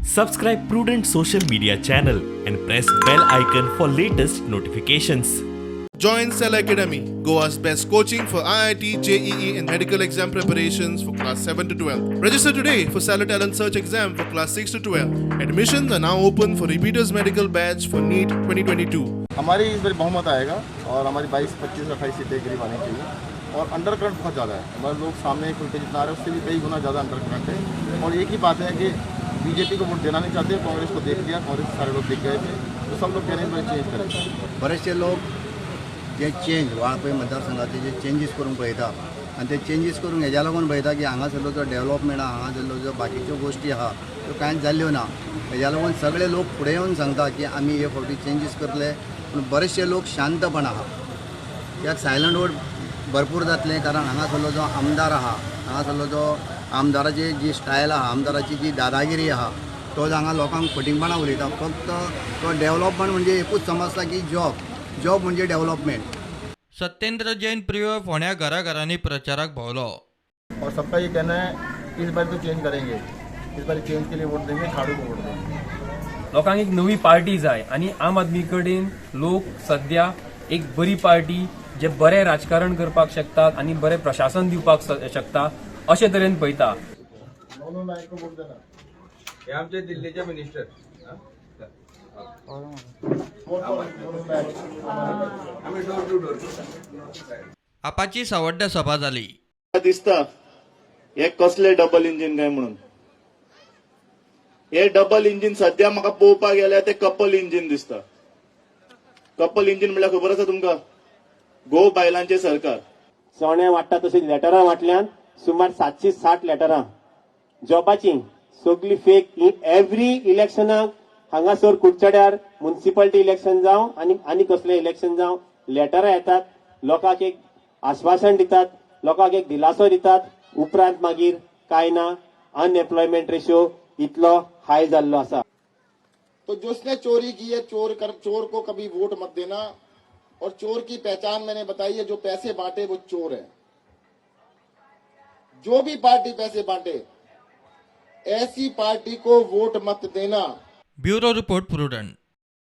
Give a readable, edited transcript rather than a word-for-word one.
Subscribe Prudent social media channel and press bell icon for latest notifications. Join Cell Academy, Goa's best coaching for IIT, JEE, and medical exam preparations for class 7 to 12. Register today for Cellar Talent Search exam for class 6 to 12. Admissions are now open for repeaters medical batch for NEET 2022. हमारी इस bar बहुमत आएगा और हमारी 22, 25, 28 सीटें करीब आनी चाहिए और under current बहुत ज़्यादा है। हमारे लोग सामने खुल के जितना आ रहे हैं, उससे भी कई गुना ज़्यादा अंडर करंट है। और एक ही बात है कि बीजेपी को वोट देना नहीं चाहते, कांग्रेस को देख लिया, कांग्रेस के सारे लोग दिख गए थे, तो सब लोग कह रहे हैं इस बार चेंज करें। बरेचशे लोक जे चेंज वाळपय मतदारसंघाचे जे चेंजीस करूंक पळयता आनी ते चेंजीस करूंक हेज्या लागून पळयता की हांगासरलो जो डेवलपमेंट आहा, हांगासरलो जो बाकीच्यो गोश्टी आहा, त्यो कांयच जाल्ल्यो ना। हेज्या लागून सगळे लोक फुडें येवन सांगता की आमी हे फावटी चेंजीस करतले, पूण बरेचशे लोक शांतपण आहा। कित्याक सायलंट वोट भरपूर जातलें, कारण हांगासरलो जो आमदार आहा, हांगासरलो जो आमदाराची जी स्टायल आहा, आमदाराची जी दादागिरी आहा, तो हांगा लोकांक फटींगपणां उलयता। फक्त तो डेवलपमेंट म्हणजे एकूच समजता की जॉब, जॉब म्हणजे डेवलपमेंट। सत्येंद्र जैन प्रियोळ फोंड्या घराघरांनी प्रचाराक भोंवलो। और सबका ये कहना है, इस बार तो चेंज करेंगे, इस बार चेंज के लिए वोट देंगे, झाड़ू को वोट देंगे। लोकांक एक नवी पार्टी जाय आनी आम आदमी कडेन लोक सद्या एक बरी पार्टी जे बरें राजकारण करपाक शकतात आनी बरें प्रशासन दिवपाक शकता अशे तरेन पळयता। नोनू नायक को वोट देना। हे आमचे दिल्लीचे minister. Vote for Nonu Naik. आमी डोर टू डोर करता। आपाची सावड्ड्या सभा जाली। दिसता हे कसले डबल इंजिन काय म्हणून। हे डबल इंजिन सध्या म्हाका पळोवपाक गेल्यार ते कपल इंजिन दिसता। कपल इंजिन म्हणल्यार खबर आसा तुमकां? घोव बायलांचें सरकार। चणे वांट्टा तशीं लेटरां वांटल्यान सुमार 760 लेटरां जॉबाची सगळी फेक। ही एवरी इलेक्शनाक हांगासर कुडचड्यार मुन्सिपालिटी इलेक्शन जावं आनी आनी कसलें इलेक्शन जावं, लेटरां येतात, लोकांक एक आश्वासन दितात, लोकांक एक दिलासो दितात, उपरांत मागीर कांय ना। अनएम्प्लॉयमेंट रेशो इतलो हाय जाल्लो आसा। तो जिसने चोरी की है, चोर को कभी वोट मत देना। और चोर की पहचान मैंने बताई है, जो पैसे बांटे वो चोर है। जो भी पार्टी पैसे बांटे, ऐसी पार्टी को वोट मत देना। Bureau report, Prudent.